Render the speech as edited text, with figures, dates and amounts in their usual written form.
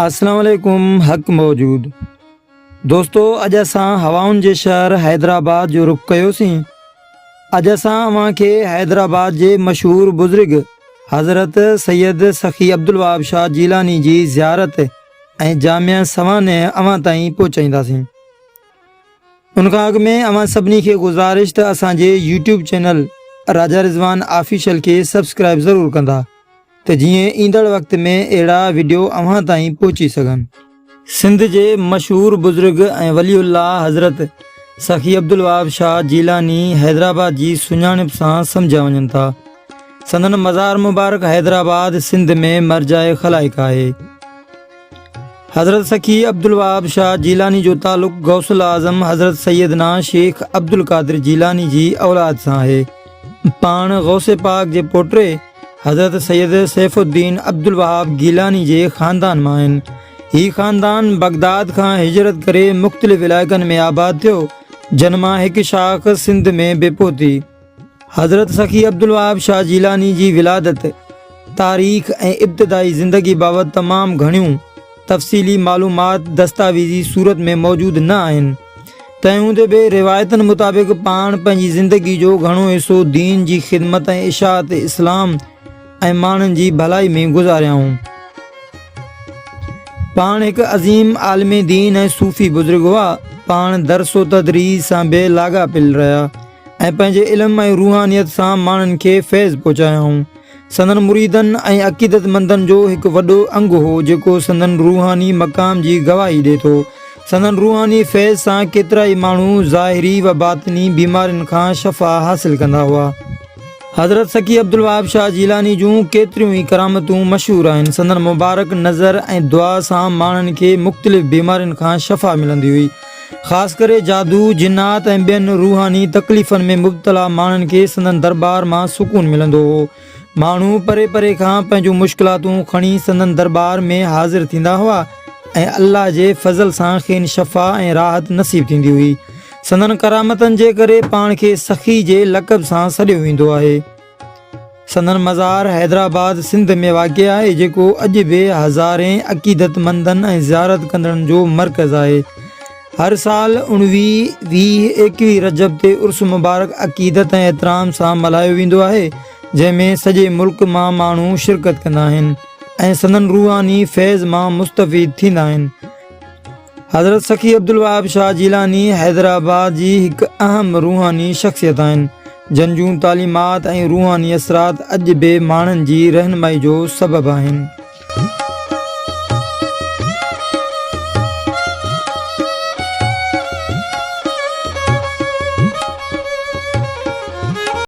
السلام عليڪم حق موجود دوستو اڄ اسان هوائن جي شهر حيدرآباد جو رخ ڪيوسين اڄ اسان اوهان کي حيدرآباد جي مشهور بزرگ حضرت سيد سخي عبدالوهاب شاهه جيلاني جي زيارت ۽ جامع سوانح اوهان تائين پهچائينداسين ان کان اڳ ۾ اوهان سڀني کي گذارش ته اسان جي YouTube channel Raja Rizwan official کي سبسڪرائب ضرور ڪندا ته جيئن ايندڙ وقت ۾ اهڙا وڊيو اوهان تائين پهچي سگهن. سنڌ جي مشهور بزرگ ۽ ولي الله حضرت سخي عبدالوهاب شاهه جيلاني حيدرآباد جي سڃاڻپ سان سمجهيا وڃن ٿا. سندن مزار مبارڪ حيدرآباد سنڌ ۾ مرجع خلائق آهي. حضرت سخي عبدالوهاب شاهه جيلاني جو تعلق غوث الاعظم حضرت سيدنا شيخ عبدالقادر جيلاني جي اولاد سان آهي. پاڻ غوث پاڪ جي پوٽي حضرت سيد سيف الدين عبدالوهاب گيلاني جي خاندان مان آهن. هي خاندان بغداد کان هجرت ڪري مختلف علائقن ۾ آباد ٿيو، جن مان هڪ شاخ سنڌ ۾ به پهتي. حضرت سخي عبدالوهاب شاهه جيلاني جي ولادت، تاريخ ۽ ابتدائي زندگي بابت تمام گهڻيون تفصيلي معلومات دستاويزي صورت ۾ موجود نه آهن. تنهن هوندي به روايتن مطابق پاڻ پنهنجي زندگي جو گهڻو حصو دين جي خدمت ۽ اشاعت اسلام ۽ ماڻهن جي ڀلائي ۾ گذاريائون. پاڻ هڪ عظيم عالم دين ۽ صوفي بزرگ هئا. پاڻ درس و تدريس سان به لاڳاپيل رهيا. ۽ پنهنجي علم ۽ روحانيت سان ماڻهن کي فيض پهچايائون. سندن مريدن ۽ عقيدتمندن جو هڪ وڏو انگ هو، جيڪو سندن روحاني مقام جي گواهي ڏئي ٿو. سندن روحاني فيض سان ڪيترائي ماڻهو ظاهري و باطني بيمارين کان شفا حاصل ڪندا هئا. حضرت سخي عبدالوهاب شاهه جيلاني جون ڪيتريون ئي ڪرامتون مشهور آهن. سندن مبارڪ نظر ۽ دعا سان ماڻهن کي مختلف بيمارين کان شفا ملندي هئي. خاص ڪري جادو، جنات ۽ ٻين روحاني تڪليفن ۾ مبتلا ماڻهن کي سندن درٻار مان سڪون ملندو هو. ماڻهو پري پري کان پنهنجون مشڪلاتون کڻي سندن درٻار ۾ حاضر ٿيندا هئا ۽ الله جي فضل سان کين شفا ۽ راحت نصيب ٿيندي هئي. سندن ڪرامتن جي ڪري پاڻ کي سخي جي لقب سان سڏيو ويندو آهي. سندن مزار حيدرآباد سنڌ ۾ واقع آهي جيڪو اڄ به هزارين عقيدتمندن ۽ زيارت ڪندڙن جو مرڪز آهي. هر سال اڻويهه، 20، ايڪويهه رجب تي عرس مبارڪ عقيدت ۽ احترام سان ملهايو ويندو آهي جنهن ۾ سڄي ملڪ مان ماڻهو شرڪت ڪندا آهن ۽ سندن روحاني فيض مان مستفيد ٿيندا آهن. حضرت سخي عبدالوهاب شاهه جيلاني حيدرآباد جي هڪ اهم روحاني شخصيت آهن، جن جون تعليمات ۽ روحاني اثرات اڄ به ماڻهن جي رهنمائي جو سبب آهن.